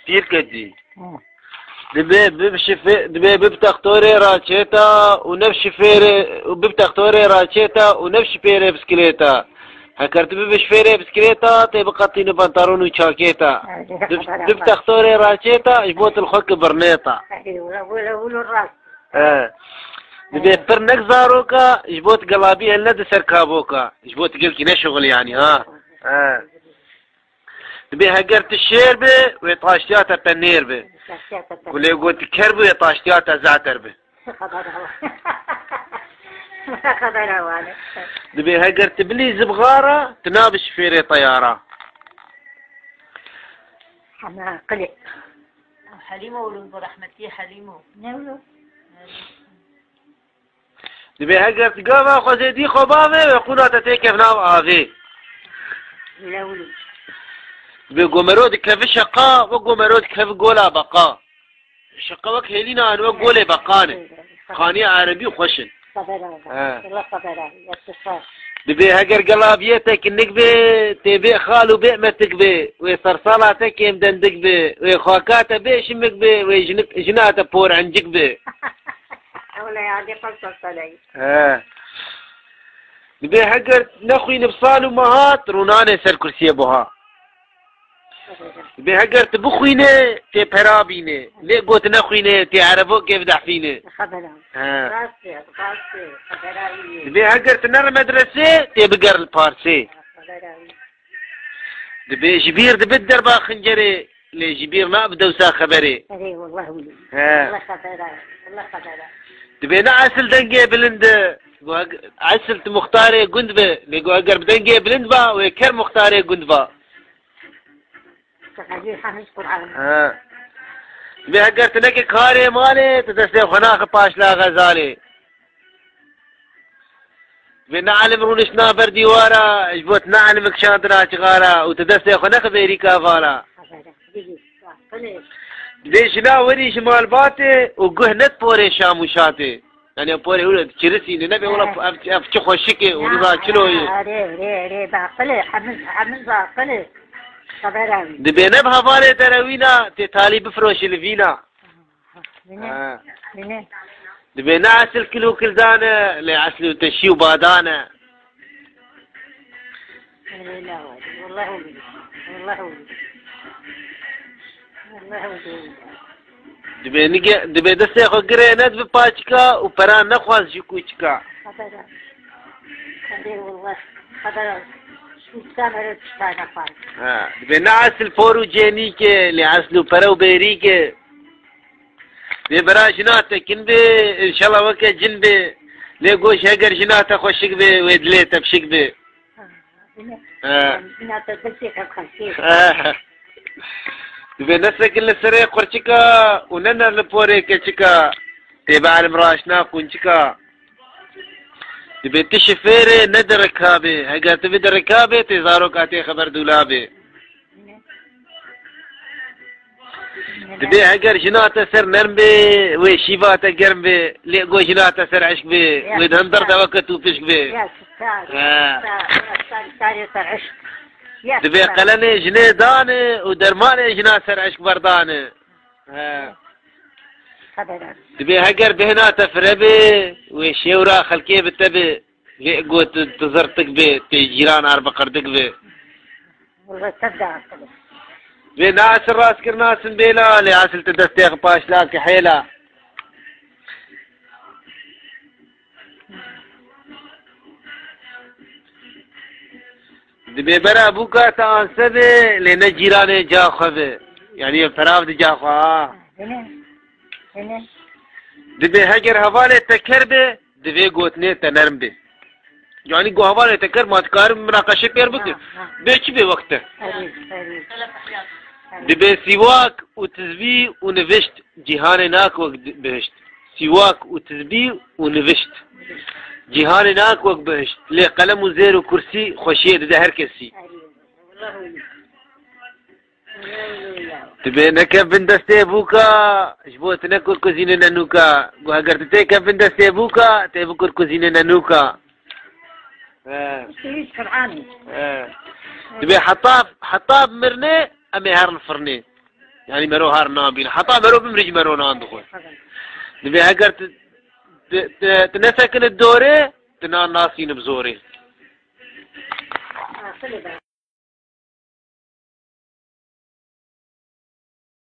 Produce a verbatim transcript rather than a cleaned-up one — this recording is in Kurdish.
Pîr ketî. Hı. Dibê bib şifê-, dibê bib textorê raçêta û nev şifêrê, û bib textorê raçêta û nev şifêrê biskilêta. Heker tu bib şifêrê biskilêta, tê biqetîne pantalon û çakêta. Ay, bib, bib textorê raçêta, ji bo tu li xwe ki birnêta. Ay, wele, wele, wele rast. He. Dibê pir nek zaroka, ji bo tu gelabî hel nedi ser kaboka. Ji bo tu gelkî neşixul yanî, ha. He. Dibê heger tu şêr be, wê taştiya te penêr be. Taştiya te penêr. Ku lê got tu ker be, wê taştiya te zeter be. Xebera wa-, xebera wane. Dibê heger tu bilî zibxara, tu nabi şifêrê teyara. Hema qilê. Helîmo wilo, bi rehmetî Helîmo. Ne wilo? Dibê heger tu gava xwe zêdî xwe bavê, wê qûna te têkeve nav avê. Lewlû. Dibê gomero dikeve şeqa, wek gomero dikeve gola beqa. Şeqa wek hêlîna an wek golê beqan e. Xaniyê erebî xweş in. Xebera. He. Wela xebera. Yetişa. Dibê heger gelaviyê te kinik bê, tê bê xal û bê metik bê, wê sersala te kêm dendik bê, wê xaka te bê şimik bê, wê jinik, jina te por encik bê. Ewle ya, dê qesto seley. He. Dibê heger nexwînib sal û mehat, rûnanê ser kursiyê buha. Dibê heger tu bixwînê, tê pera bînê. Lê got nexwînê, tê erevokê bidehfînê. Xebera. He. Rast e, rast e, xebera wî ye. Dibê heger tu nere medresê, tê biger li parsê. Xebera wî. Dibê ji bîr dibit derba xincerê, lê ji bîr nabi dewsa xeberê. Erê, wallah wî. He. Wallah xebera, wallah xebera. Dibê ne esil dengê bilind e. Got, esil tu muxtarê gund be. Lê got, eger bi dengê bilind ba, wê ker muxtarê gund ba. Qedî hemiz Qur'an. He. Dibê heger tu neke karê malê, tu destê xwe naxi paşla xezalê. Vê ne elim rûniştina ber dîwara, ji bo tu ne elim kişandina çixara û tu destê xwe nexi bêrîka vala. Dibê jina werî ji malbatê û guh net porê şam û şatê. Yani porê wilo çirisîne, nebe wila ev, ev çi xweşik e û niza çilo ye. Rê, rê, rê, baqilê, hemiz, hemiz baqilê. Xebera wî. Dibê ne bi hevalê te re wîna, tê talî bifroşî li vîna. Bine, ha, bine. Dibê ne esil kil û kildan e, lê esil û teşî û badan e. Wele wele, wallah wele, wallah wele. Wallah wele. Dibê nige, dibê destê xwe girê nedibi paçika û peran nexwaz ji kûçika. Xebera. Xebera, wallah. Xebera. Şûçika mere tişta nexwaz. Ha, dibê ne esil por û cênîk e, lê esil û pere û bêrîk e. Dê bira jina te kin bê, înşallah weke cin bê. Lê goş heger jina te xweşik bê, wê dilê te pişik bê. Ha, bine. He. Jina te destê te xweşik. He. Dibê ne sekin li serê qurçika û ne ner li porê keçika. Tê bialim raşna qûnçika. Dibê tu şifêrê ne di rikabê. Heger tu bî di rikabê, tê zaroka tê xeber dûlabê. Dibê heger jina te ser nerm bê, wê şîva te germ bê, lê go jina te ser eşk bê, ya, wê di hundir de weke tûpişk bê. Ya, star, ha, star, star, starê ser eşk. Ya, dibê star. Qelenê jinê dane û dermanê jina ser eşk berdane. He. Xebera. Dibê heger bêhna te fire bê, wê şêwra xelkê bi te bê. Lê got tu zirtik bê, tê cîran ar biqirdik bê. Wele tev de aqil e. Vê ne esil rastkirin asin bêla, lê esil tu destê xwe paşla kihêla. Dibê bera bûka te anse bê, lê ne cîranê ca xwe bê. Yanî ev perav di ca xwe ha. Bine, bine. Dibê heger hevalê te ker bê, divê gotinê te nerm bê. Yanî ku hevalê te ker, ma dikarin minaqeşê pêr bikin. Ha, ha. Bê çi bê wek te? Erê, erê. Dibê sîwak û tizbî û nivişt cîhanê nak wek di-, bihişt. Sîwak û tizbî û nivişt cîhanê nak wek bihişt. Lê qelem û zêr û kursî xweşiyê dide her kesî. Erê. Dibê neke bin destê bûka, ji bo tu ne kurkuzînê ne nûka. Got, heger tu têke bin destê bûka, tê bikurkuzînê ne nûka. He. He. Dibê heta, heta mirinê, em ê herin firnê. Yani mero har nan bîne. Heta mero bimrî jî mero nan dixwe. Divê heger tu, tu, tu, tu nesekine dorê, tu nan nasîne bi zorê.